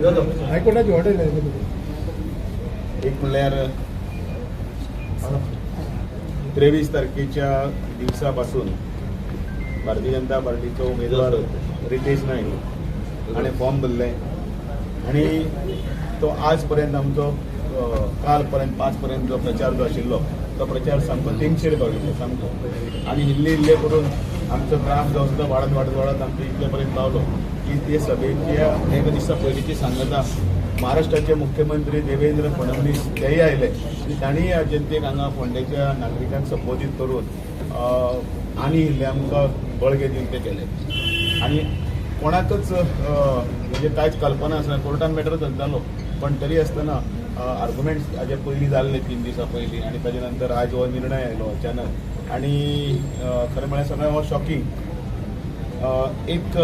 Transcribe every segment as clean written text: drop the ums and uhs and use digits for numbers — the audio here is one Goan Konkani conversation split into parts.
हायकोर्टाची ऑर्डर. एक म्हणल्यार 23 तारखेच्या दिवसापासून भारतीय जनता पार्टीचो उमेदवार रितेश नायक हाणें फॉर्म भरलें आनी तो आज पर्यंत आमचो काल पर्यंत 5 पर्यंत जो प्रचार जो आशिल्लो तो प्रचार सामको तेंगशेर पाविल्लो सामको आनी इल्ले इल्ले करून आमचो ग्राफ जो आसा तो वाडत वाडत वाडत आमचे इतले पर्यंत पावलो की ते सभेच्या एका दिसा पयलींची सांगता महाराष्ट्राचे मुख्यमंत्री देवेंद्र फडणवीस तेय आयले आनी तांणी ह्या जनतेक हांगा फोंडेच्या नागरिकांक संबोधीत करून आनी इल्लें आमकां बळगें दिवन ते केले. आनी कोणाकच म्हणजे कांयच कल्पना आसना, कोर्टान मॅटर चलतालो पण तरी आसतना आर्ग्युमेंट्स हाजे पयलीं जाल्ले 3 दिसां पयलीं आनी ताजे नंतर आयज हो निर्णय आयलो अचानक आनी खरें म्हळ्यार सगळें हो शॉकिंग. एक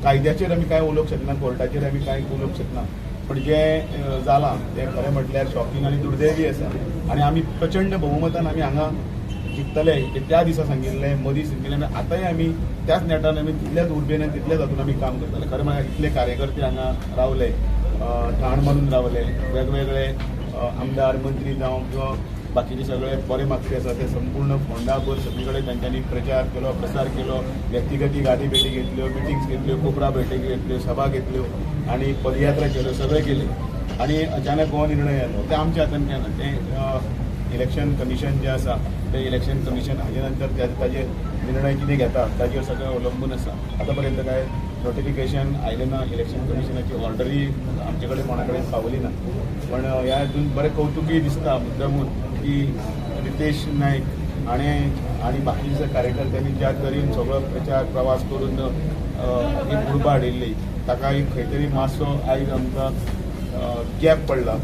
कायद्याचेर आमी कांय उलोवंक शकना, कोर्टाचेर आमी कांय उलोवंक शकना, पण जें जालां तें खरें म्हटल्यार शॉकिंग आनी दुर्दैवी आसा. आनी आमी प्रचंड बहुमतान आमी हांगा जिखतले ते त्या दिसा सांगिल्लें, मदीं सांगिल्लें आनी आतांय आमी त्याच नेटान आमी तितल्याच उर्बेन आनी तितल्याच हातून आमी काम करतले. खरें म्हळ्यार इतले कार्यकर्ते हांगा रावले, ठाण मारून रावले, वेगवेगळे आमदार मंत्री जावं किंवा बाकीचे सगळे बरे मागपी आसा ते संपूर्ण फोंडाभर सगळे कडेन तांच्यांनी प्रचार केलो, प्रसार केलो, व्यक्तिगती गाडी भेटी घेतल्यो, मिटिंग्स घेतल्यो, कोपरा बैठकी घेतल्यो, सभा घेतल्यो आनी पदयात्रा केल्यो, सगळें केलें. आनी अचानक हो निर्णय आयलो तें आमच्या हातान काय ना, तें इलेक्शन कमिशन जें आसा तें इलेक्शन कमिशन हाजे नंतर ताजे निर्णय कितें घेता ताजेर सगळें अवलंबून आसा. आतां पर्यंत काय नोटिफिकेशन आयलें ना, इलेक्शन कमिशनाची ऑर्डरूय आमचे कडेन कोणा कडेन पावली ना. पण ह्या हितून बरें कौतुकूय दिसता मुद्दामून की रितेश नायक हाणें आनी बाकीच्या कार्यकर्त्यांनी ज्या तरेन सगळो प्रचार प्रवास करून एक उर्बा हाडिल्ली ताका एक खंय तरी मातसो आयज आमकां गॅप पडला.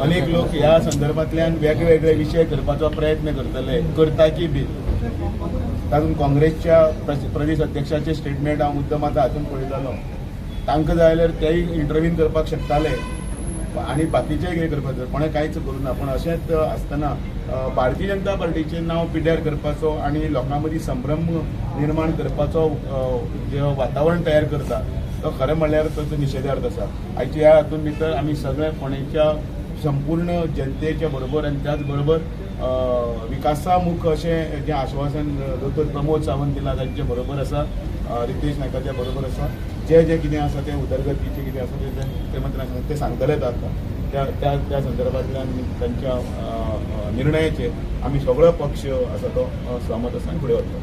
अनेक लोक ह्या संदर्भांतल्यान वेगवेगळे विशय करपाचो प्रयत्न करतले, करताकी बी तातूंत काँग्रेसच्या प्रदेश अध्यक्षाचे स्टेटमेंट हांव मुद्दम आतां हातून पळयतालो, तांकां जाय जाल्यार तेय इंटरव्हीन करपाक शकताले आनी बाकीचेय कितें करपाक जाय, कोणें कांयच करूं ना. पूण अशेंच आसतना भारतीय जनता पार्टीचें नांव पिड्ड्यार करपाचो आनी लोकां मदीं संभ्रम निर्माण करपाचो जें वातावरण तयार करता तो खरें म्हणल्यार तो निशेधार्थ आसा. आयच्या ह्या हातूंत भितर आमी सगळे फोंडेच्या संपूर्ण जनतेच्या बरोबर आनी त्याच बरोबर विकासामुख अशें जें आश्वासन दोतोर प्रमोद सावंत दिलां तांचे बरोबर आसा, रितेश नायकाच्या बरोबर आसा. जे जे कितें आसा तें उदरगतीचें कितें आसा तें मुख्यमंत्र्यान ते सांगतलेच आतां त्या त्या त्या संदर्भांतल्यान तांच्या निर्णयाचेर आमी सगळो पक्ष आसा तो सहमत आसा आनी फुडें वतलो.